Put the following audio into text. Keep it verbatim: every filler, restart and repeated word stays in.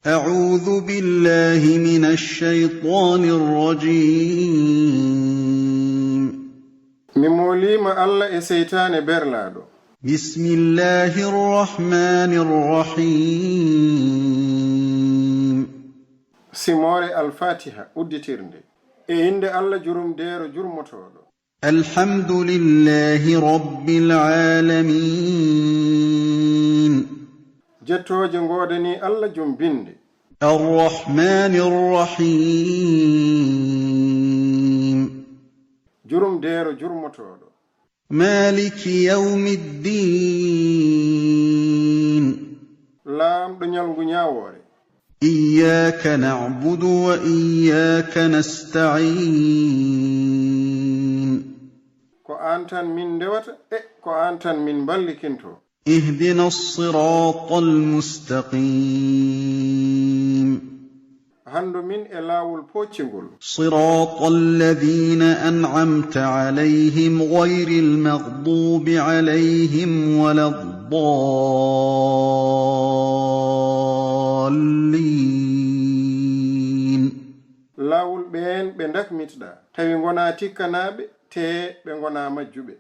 أعوذ بالله من الشيطان الرجيم. Mi mooliima Alla e seytaane berlaaɗo. بسم الله الرحمن الرحيم. Simoore Alfaatiha udditirnde. E innde Alla jurumdeero jurmotooɗo. الحمد لله رب العالمين. Jettooje ngoodanii Alla jom binnde. الرحمن الرحيم. Jurumdeero jurmotooɗo. مالك يوم الدين. Laamɗo ñalngu ñaawoore. إياك نعبد وإياك نستعين. Ko aan tan min ndewata, e ko aan tan min mballitintoo. اهدنا الصراط المستقيم. Hanndo min e laawol pooccingol. صراط الذين أنعمت عليهم غير المغضوب عليهم ولا الضالين. Laawol ɓeen ɓe ndakmitɗaa, tawi ngonaa tikkanaaɓe, tee ɓe ngonaa majjuɓe.